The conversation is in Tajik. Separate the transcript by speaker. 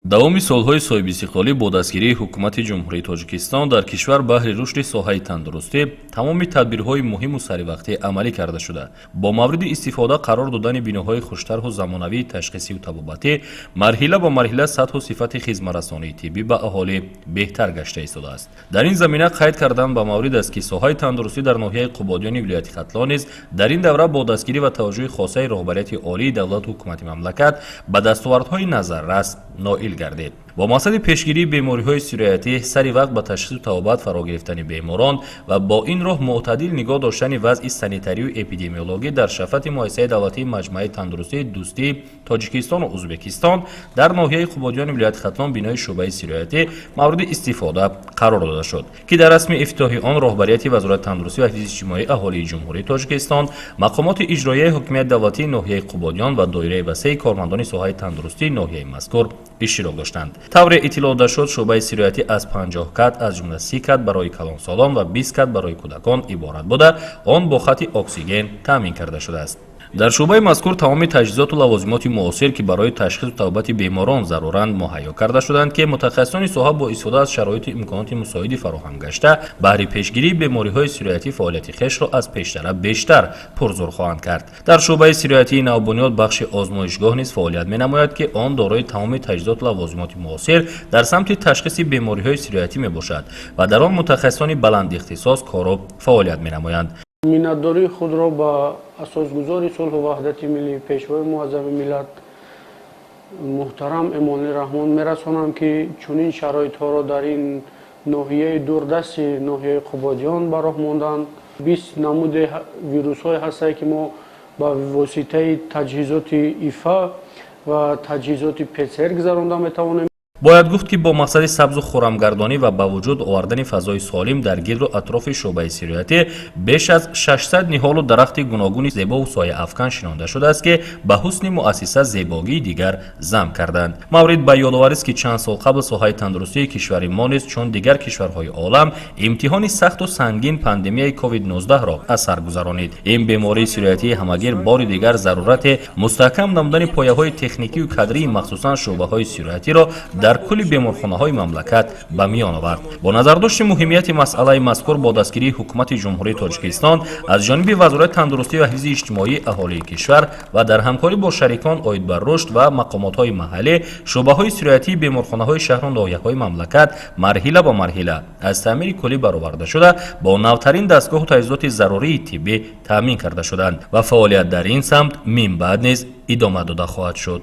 Speaker 1: Давоми солҳои соҳибистиқлолӣ бо дастгирии Ҳукумати Ҷумҳурии Тоҷикистон дар кишвар баҳри рушди соҳаи тандурустӣ тамоми тадбирҳои муҳиму саривақтӣ амалӣ карда шуда, бо мавриди истифода қарор додани биноҳои хуштарҳу замонавии ташхисию табобатӣ марҳила ба марҳила сатҳу сифати хизматрасонии тиббӣ ба аҳолӣ беҳтар гашта истодааст. Дар ин замина қайд кардан ба маврид аст, ки соҳаи тандурустӣ дар ноҳияи Қубодиёни вилояти Хатлон низ дар ин давра бо дастгирӣ ва таваҷҷӯҳи хосаи роҳбарияти олии давлату ҳукумати мамлакат ба дастовардҳои назаррас ноил гардид. Бо мақсади пешгирии бемориҳои сироятӣ, сари вақт ба ташхису табобат фаро гирифтани беморон ва бо ин роҳ мӯътадил нигоҳ доштани вазъи санитарию эпидемиологӣ дар шафати муассисаи давлатии маҷмӯаи тандурустии дӯстии Тоҷикистону Ӯзбекистон дар ноҳияи Қубодиёни вилояти Хатлон бинои шӯъбаи сироятӣ мавриди истифода қарор дода шуд, ки дар расми ифтитоҳи он роҳбарияти Вазорати тандурустӣ ва ҳифзи иҷтимоии аҳолии Ҷумҳурии Тоҷикистон, мақомоти иҷроияи ҳокимияти давлатии ноҳияи Қубодиён ва доираи васеи кормандони соҳаи тандурустии ноҳияи мазкур иштирок доштанд. Тавре иттилоъ дода шуд, шӯъбаи сироятӣ аз 50 кат, аз ҷумла 30 кат барои калонсолон ва 20 кат барои кӯдакон иборат буда, он бо хати оксиген таъмин карда шудааст. Дар шӯъбаи мазкур тамоми таҷҳизоту лавозимоти муосир, ки барои ташхису табобати беморон заруранд, муҳайё карда шуданд, ки мутахассисони соҳа бо истифода аз шароиту имконоти мусоиди фароҳам гашта баҳри пешгирии бемориҳои сироятӣ фаъолияти хешро аз пештара бештар пурзур хоҳанд кард. Дар шӯъбаи сироятии навбунёд бахши озмоишгоҳ низ фаъолият менамояд, ки он дорои тамоми таҷҳизоту лавозимоти муосир дар самти ташхиси бемориҳои сироятӣ мебошад ва дар он мутахассисони баландихтисос кору фаъолият менамоянд.
Speaker 2: Миннатдории худро ба асосгузори сулҳу ваҳдати миллӣ, Пешвои муаззами миллат муҳтарам Эмомалӣ Раҳмон мерасонам, ки чунин шароитҳоро дар ин ноҳияи дурдасти ноҳияи Қубодиён ба роҳ монданд. 20 намуди вирусҳое ҳастанд, ки мо ба воситаи таҷҳизоти ИФА ва таҷҳизоти ПЦР гузаронда метавонем.
Speaker 1: Бояд гуфт, ки бо мақсади сабзу хуррамгардонӣ ва ба вуҷуд овардани фазои солим дар гирду атрофи шӯъбаи сироятӣ беш аз 600 ниҳолу дарахти гуногуни зебову сояафкан шинонда шудааст, ки ба ҳусни муассиса зебогии дигар зам карданд. Маврид ба ёдоварист, ки чанд сол қабл соҳаи тандурустии кишвари мо низ чун дигар кишварҳои олам имтиҳони сахту сангин пандемияи COVID-19-ро аз сар гузаронид. Ин бемории сироятии ҳамагир бори дигар зарурати мустаҳкам намудани пояҳои техникию кадрии, махсусан шӯъбаҳои сироятиро дар кулли беморхонаҳои мамлакат ба миён овард. Бо назардошти муҳимияти масъалаи мазкур, бо дастгирии Ҳукумати Ҷумҳурии Тоҷикистон аз ҷониби Вазорати тандурустӣ ва ҳифзи иҷтимоии аҳолии кишвар ва дар ҳамкорӣ бо шарикон оид ба рушд ва мақомотҳои маҳаллӣ шӯъбаҳои сироятии беморхонаҳои шаҳру ноҳияҳои мамлакат марҳила ба марҳила аз таъмири куллӣ бароварда шуда, бо навтарин дастгоҳу таҷҳизоти зарурии тиббӣ таъмин карда шуданд ва фаъолият дар ин самт минбаъд низ идома дода хоҳад шуд.